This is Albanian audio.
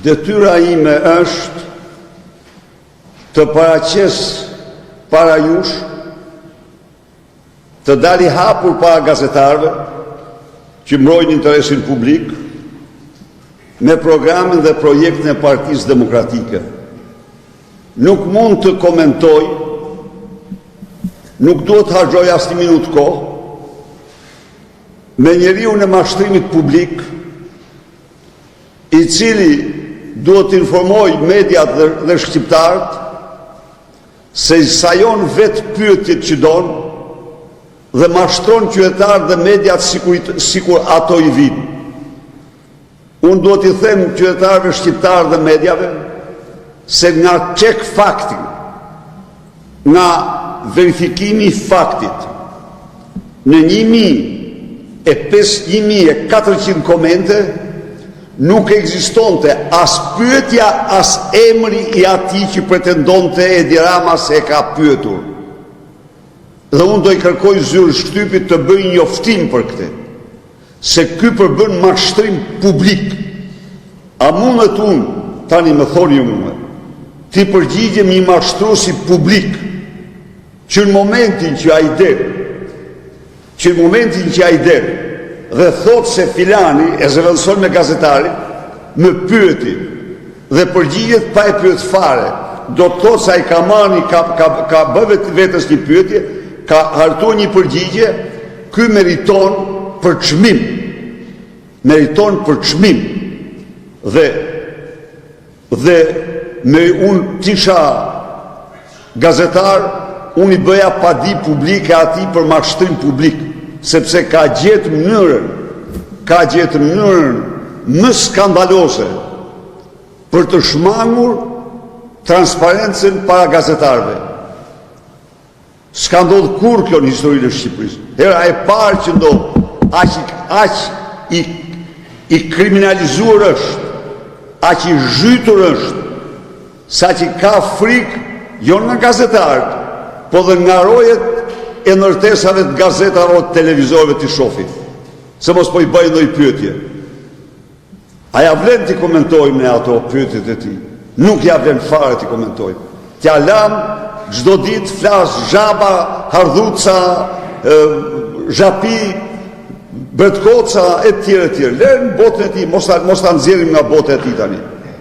Detyra ime është të paraqes para jush, të dali hapur para gazetarëve që mbrojnë interesin publik me programin dhe projektin e Partisë Demokratike. Nuk mund të komentoj, nuk duhet të harxhoj asnjë minutë kohë me njeriun e mashtrimit publik, i cili duhet të informojë mediat dhe, dhe shqiptarët se i sajon vetë pyetjet që don dhe mashtron qytetarët dhe mediat sikur, sikur ato i vijnë. Unë duhet t'i them qytetarëve shqiptarë dhe mediave se nga check fakti, nga verifikimi i faktit, në 1400 komente, nuk ekzistonte as pyetja, as emri i atij që pretendonte Edi Rama se e ka pyetur. Dhe unë do i kërkoj zyrës shtypit të bëjë njoftim për këtë. Se ky përbën mashtrim publik. A mundet unë, tani më thoni ju mua, t'i përgjigjem një mashtruesi publik, që në momentin që ai del, që në momentin që ai del dhe thotë se filani e zëvendëson me gazetarin, më pyeti dhe përgjigjet pa e pyet fare, do të thotë se ai ka marrë një ka ka ka bërë vetes një pyetje, ka hartuar një përgjigje, ky meriton përçmim. Meriton përçmim. Dhe dhe me unë t'isha gazetar, unë i bëja padi publike atij për mashtrim publik, sepse ka gjetë mënyrën, ka gjetë mënyrën më skandaloze për të shmangur transparencën para gazetarëve. S'ka ndodhur kurrë kjo në historinë e Shqipërisë. Hera e parë që ndodh, aq aq i i kriminalizuar është, aq i zhytur është, saqë ka frikë jo nga gazetarët, po dhe nga rojet e ndërtesave të gazetave o të televizorëve t'i shofin, se mos po i bëjnë ndonjë pyetje. A ja vlen t'i komentojmë ne ato pyetjet e tij? Nuk ja vlen fare t'i komentojmë. T'ja lamë çdo ditë flas zhaba, hardhuca, zhapi, bretkoca e tjerë e tjerë. Lëre në botën e tij, mos ta mos ta nxjerrim nga bota e tij tani.